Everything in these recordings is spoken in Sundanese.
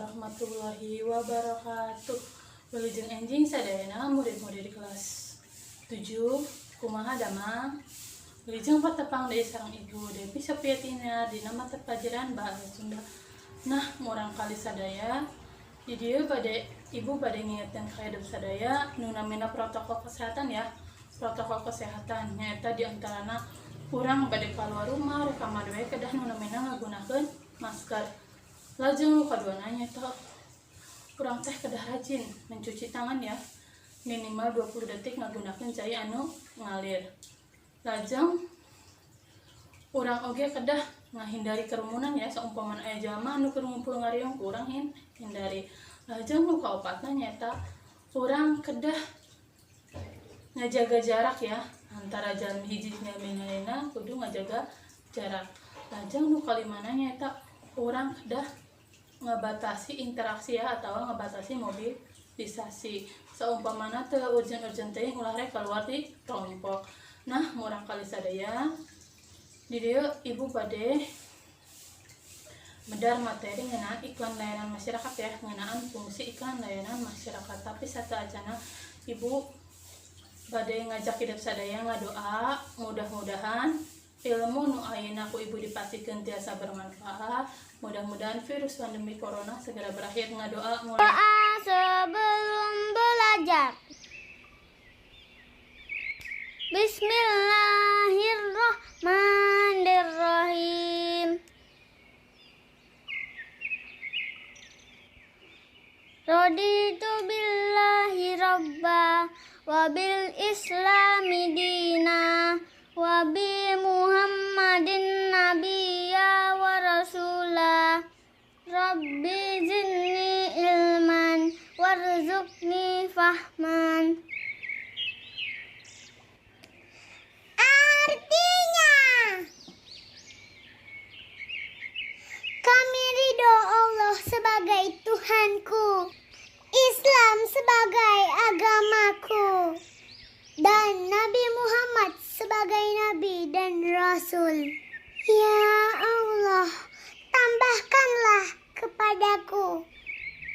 Warahmatullahi wabarakatuh. Wilujeng enjing sadayana murid-murid di kelas 7. Kumaha damang? Wilujeng patepang deui sareng Ibu Devi Sofiatina dina mata pelajaran Bahasa Sunda. Nah, murangkalih sadaya, di dieu bade Ibu bade ngingetin ka hidep sadaya nu namina protokol kesehatan ya. Protokol kesehatan nyaeta diantarana urang bade keluar rumah, rek ka mana we, kedah nu namina ngagunakeun masker. Lajeng nu kaduana nyaeta urang teh kedah rajin mencuci tangan ya, minimal 20 detik ngagunakeun cai anu ngalir. Lajeng urang oge kedah ngahindari kerumunan ya, saumpamana aya jalma anu keur ngumpul ngariung, ku urang hindari. Lajeng nu kaopatna nyaeta urang kedah ngajaga jarak ya, antara jalmi hiji jeung jalmi lainna kudu ngajaga jarak. Lajeng nu kalimana nyaeta urang kedah ngebatasi interaksi ya, atau ngebatasi mobilisasi. Saumpamana teu urgent-urgent teuing, ulah rek keluar di kelompok. Nah, murangkalih sadaya, di dieu Ibu bade medar materi ngeunaan iklan layanan masyarakat ya, ngeunaan fungsi iklan layanan masyarakat. Tapi sateuacana, Ibu bade ngajak hidep sadaya ngadoa, mudah-mudahan ilmu nu ayeuna ku Ibu dipasihkeun tiasa bermanfaat. Mudah-mudahan virus pandemi corona segera berakhir. Ngadoa mulai. Doa sebelum belajar. Bismillahirrahmanirrahim. Raditu billahi rabba wa bil islami dina wa bi Muhammadin nabiyya wa rasula. Rabbi zidni ilman warzuqni fahman. Artinya, kami ridho Allah sebagai Tuhanku, Islam sebagai agamaku, dan Nabi Muhammad sebagai Nabi dan Rasul. Ya Allah, tambahkanlah kepadaku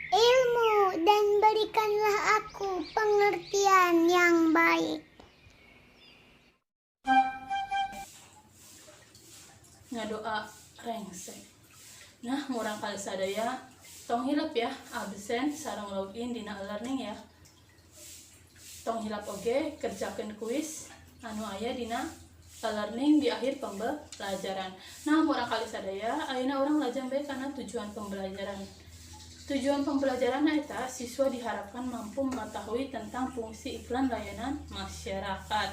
ilmu dan berikanlah aku pengertian yang baik. Ngadoa rengse. Nah, murangkalih sadaya, tong hilap ya absen sareng login dina e-learning ya. Tong hilap oge kerjakeun kuis anu aya dina e-learning di akhir pembelajaran. Nah, murangkalih sadaya, ayeuna urang lajeng bae kana tujuan pembelajaran. Tujuan pembelajaran eta siswa diharapkan mampu mengetahui tentang fungsi iklan layanan masyarakat.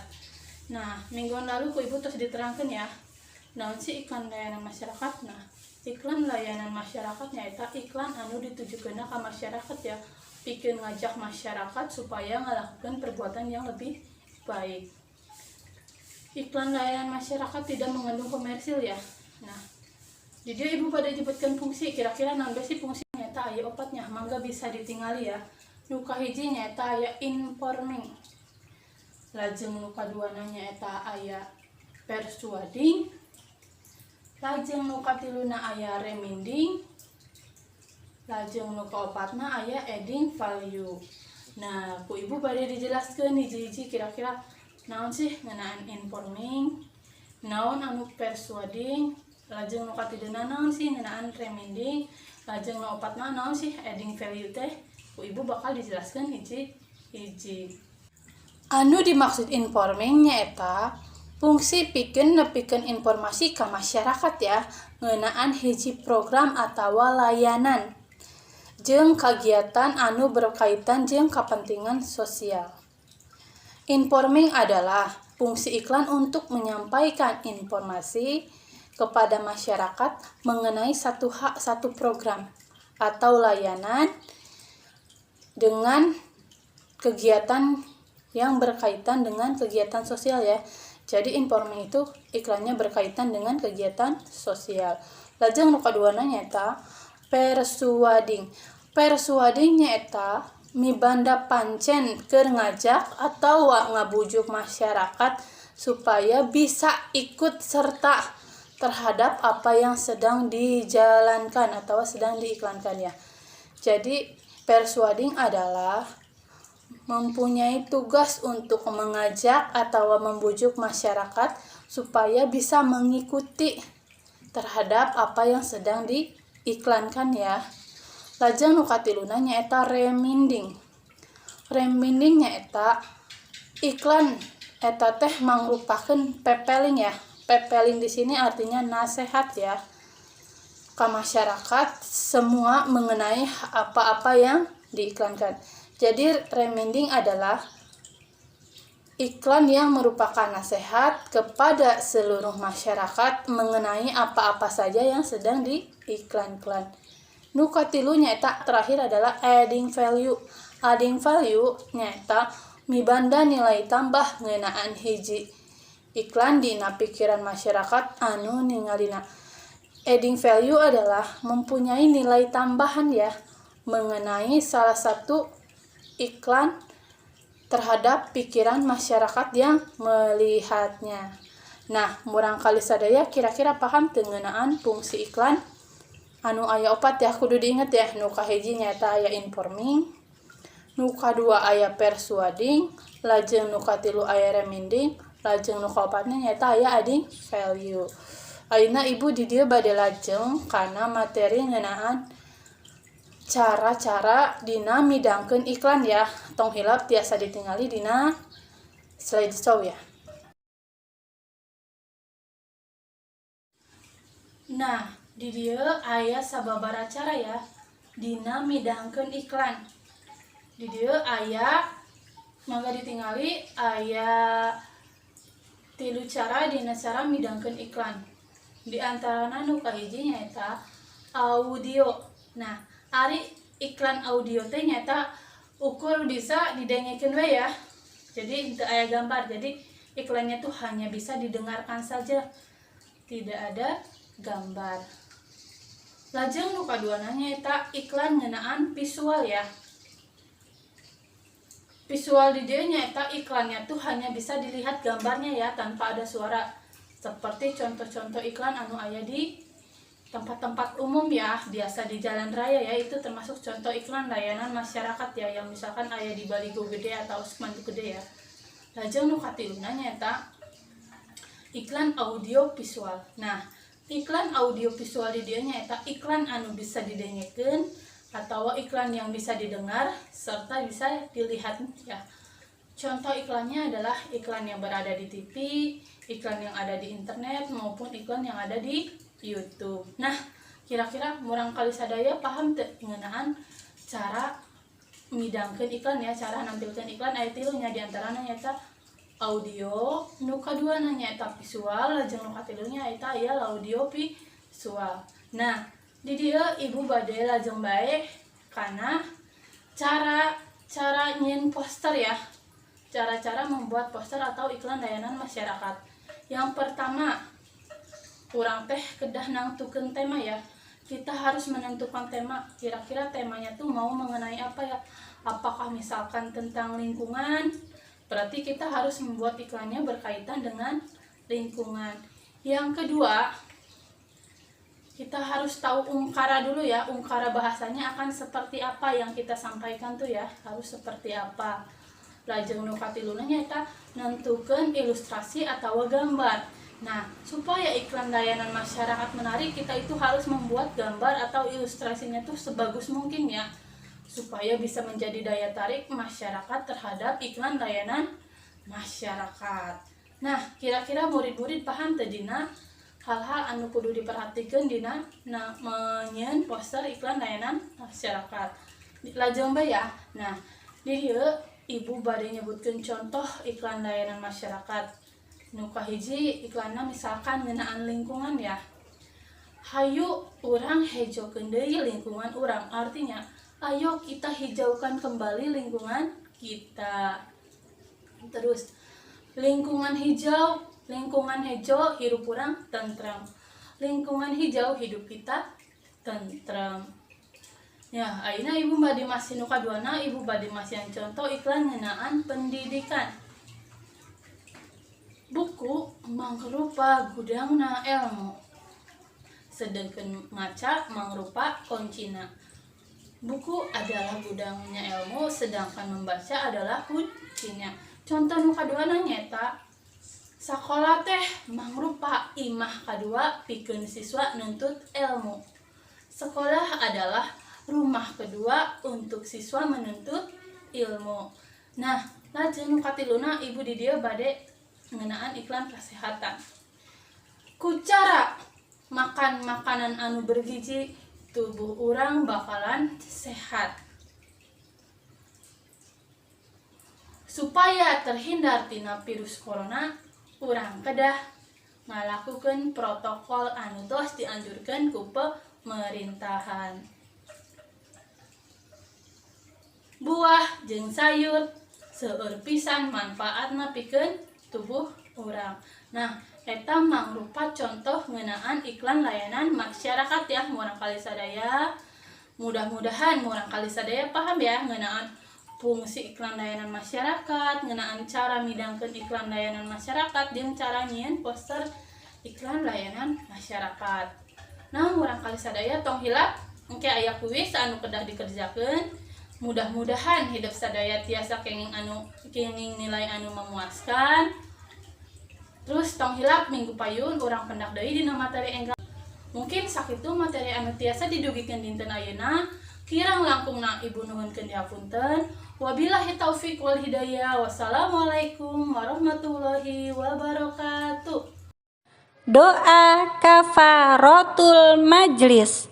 Nah, mingguan lalu ku Ibu terus diterangkan ya. Naon sih iklan layanan masyarakat? Nah, iklan layanan masyarakat nyaeta iklan anu ditujukeun ka masyarakat ya, pikeun ngajak masyarakat supaya ngalakukan perbuatan yang lebih baik. Iklan layanan masyarakat tidak mengandung komersil ya. Nah, di dieu Ibu bade nyebutkeun fungsi, kira-kira naon sih fungsi nyaeta aya opatnya, mangga bisa ditingali ya. Nu kahiji nyaeta aya informing. Lajeng nu kaduana nyaeta aya persuading. Lajeng nu katiluna aya reminding. Lajeng nu kaopatna aya adding value. Nah, ku Ibu bade dijelaskeun hiji-hiji, kira-kira naon sih ngeunaan informing, naon anu persuading, lajeng nu katiluna naon sih ngeunaan reminding, lajeng nu opatna naon sih adding value teh. Ku Ibu bakal dijelaskeun hiji-hiji. Anu dimaksud informing nyaeta fungsi pikeun nepikeun informasi ka masyarakat ya, ngeunaan hiji program atawa layanan jeung kagiatan anu berkaitan jeung kepentingan sosial. Informing adalah fungsi iklan untuk menyampaikan informasi kepada masyarakat mengenai satu hak, satu program atau layanan dengan kegiatan yang berkaitan dengan kegiatan sosial ya. Jadi informing itu iklannya berkaitan dengan kegiatan sosial. Lajeng nu kaduana nyaeta persuading. Persuading nyaeta mibanda pancen keur ngajak atau ngabujuk masyarakat supaya bisa ikut serta terhadap apa yang sedang dijalankan atau sedang diiklankan ya. Jadi persuading adalah mempunyai tugas untuk mengajak atau membujuk masyarakat supaya bisa mengikuti terhadap apa yang sedang diiklankan ya. Lajeng nu katiluna nyaeta reminding. Reminding nyaeta iklan eta teh mangrupakeun pepeling ya. Pepeling di sini artinya nasehat ya ke masyarakat semua mengenai apa-apa yang diiklankan. Jadi reminding adalah iklan yang merupakan nasihat kepada seluruh masyarakat mengenai apa-apa saja yang sedang diiklankan. Nu katilu nyaeta terakhir adalah adding value. Adding value nyaeta mibanda nilai tambah ngeunaan hiji iklan dina pikiran masyarakat anu ningalina. Adding value adalah mempunyai nilai tambahan ya mengenai salah satu iklan terhadap pikiran masyarakat yang melihatnya. Nah, murangkali sadaya kira-kira paham teu ngeunaan fungsi iklan anu aya opat ya? Kudu diinget ya. Nu kahiji nyaeta aya informing, nu kadua aya persuading, lajeng nu katilu aya reminding, lajeng nu kaopatna nyaeta aya adding value. Ayeuna Ibu di dieu bade lajeng kana materi ngeunaan cara-cara dina midangkeun iklan ya. Tong hilap tiasa ditingali dina slideshow ya. Nah, di dieu aya sababaraha cara ya dina midangkeun iklan. Di dieu aya, mangga ditingali, aya tilu cara dina cara midangkeun iklan. Di antarana nu kahiji nyaeta audio. Nah, ari iklan audio teh nyaeta ukur bisa didengekeun we ya. Jadi teu aya gambar. Jadi iklannya tuh hanya bisa didengarkan saja. Tidak ada gambar. Lajeng nu kaduana nyaeta iklan ngeunaan visual ya. Visual di dieu nyaeta iklannya tuh hanya bisa dilihat gambarnya ya, tanpa ada suara. Seperti contoh-contoh iklan anu aya di tempat-tempat umum ya, biasa di jalan raya ya, itu termasuk contoh iklan layanan masyarakat ya, yang misalkan aya di baligo gede atau spanduk gede ya. Lajeng nu katiluna nyaeta iklan audio visual. Nah, iklan audio visual di dieu nyaeta iklan anu bisa didengekeun atau iklan yang bisa didengar serta bisa dilihat ya. Contoh iklannya adalah iklan yang berada di TV, iklan yang ada di internet, maupun iklan yang ada di YouTube. Nah, kira-kira murangkali sadaya paham teu ngeunaan cara midangkeun iklan ya, cara nampilkeun iklan aya tilu nya, diantarana nyaeta audio, nu kaduana nyaeta visual, lajeng nu katilunya nyaeta aya audio visual. Nah, di dieu Ibu bade lajeng bae kana cara cara nyieun poster ya. Cara-cara membuat poster atau iklan layanan masyarakat. Yang pertama, urang teh kedah nangtukeun tema ya. Kita harus menentukan tema. Kira-kira temanya tuh mau mengenai apa ya? Apakah misalkan tentang lingkungan? Berarti kita harus membuat iklannya berkaitan dengan lingkungan. Yang kedua, kita harus tahu ungkara dulu ya. Ungkara bahasanya akan seperti apa yang kita sampaikan tuh ya, harus seperti apa. Lajeng nu katiluna nyaeta nentukeun ilustrasi atau gambar. Nah, supaya iklan layanan masyarakat menarik, kita itu harus membuat gambar atau ilustrasinya tuh sebagus mungkin ya, supaya bisa menjadi daya tarik masyarakat terhadap iklan layanan masyarakat. Nah, kira-kira murid-murid paham teu dina hal-hal anu kudu diperhatikan dina na menyieun poster iklan layanan masyarakat? Lajeng bae ya. Nah, di dieu Ibu bade nyebutkeun contoh iklan layanan masyarakat. Nu kahiji iklanna misalkan ngeunaan lingkungan ya. Hayu urang hejokeun deui lingkungan urang. Artinya, ayo kita hijaukan kembali lingkungan kita. Terus lingkungan hijau, lingkungan hejo hirup urang tentrem. Lingkungan hijau, hidup kita tentrem. Ya, ayeuna Ibu bade masih nu kaduana, Ibu bade masihan contoh iklan ngeunaan pendidikan. Buku mangrupa gudangna ilmu. Sedengkeun maca mangrupa kuncina. Buku adalah gudangnya ilmu, sedangkan membaca adalah kuncinya. Contoh nu kaduana nyaeta sakola teh mangrupa imah kadua pikeun siswa nuntut ilmu. Sekolah adalah rumah kedua untuk siswa menuntut ilmu. Nah, lajeng nu katiluna, ibu di dieu bade ngeunaan iklan kesehatan. Ku cara makan makanan anu bergizi, tubuh urang bakalan sehat. Supaya terhindar tina virus corona, urang kedah ngalakukeun protokol anu tos dianjurkeun ku pemerintahan. Buah jeung sayur seueur pisan manfaatna pikeun tubuh urang. Nah, eta mangrupa contoh ngeunaan iklan layanan masyarakat ya, murangkalih sadaya. Mudah-mudahan murangkalih sadaya paham ya ngeunaan fungsi iklan layanan masyarakat, ngeunaan cara midangkeun iklan layanan masyarakat, jeung cara nyieun poster iklan layanan masyarakat. Nah, murangkalih sadaya, tong hilap engke aya kuis anu kedah dikerjakeun. Mudah-mudahan hidep sadaya tiasa kenging nilai anu memuaskan. Terus tong hilap, minggu payun urang pendak deui dina materi enggal. Mungkin sakitu materi anu tiasa didugikeun dinten ayeuna. Kirang langkungna ibu nuhunkeun dihapunten. Wabillahi taufik wal hidayah. Wassalamualaikum warahmatullahi wabarakatuh. Doa kafaratul majlis.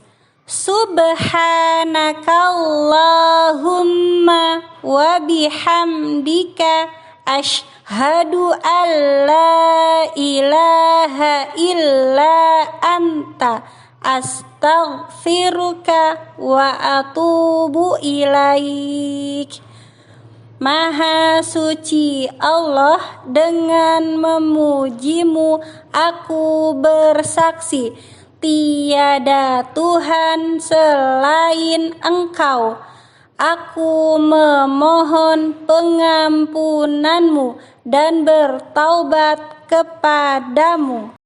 Subhanakallahumma wa bihamdika, asyhadu an la ilaha illa anta, astaghfiruka wa atubu ilaik. Maha suci Allah, dengan memujimu aku bersaksi tiada Tuhan selain Engkau. Aku memohon pengampunanmu dan bertaubat kepadamu.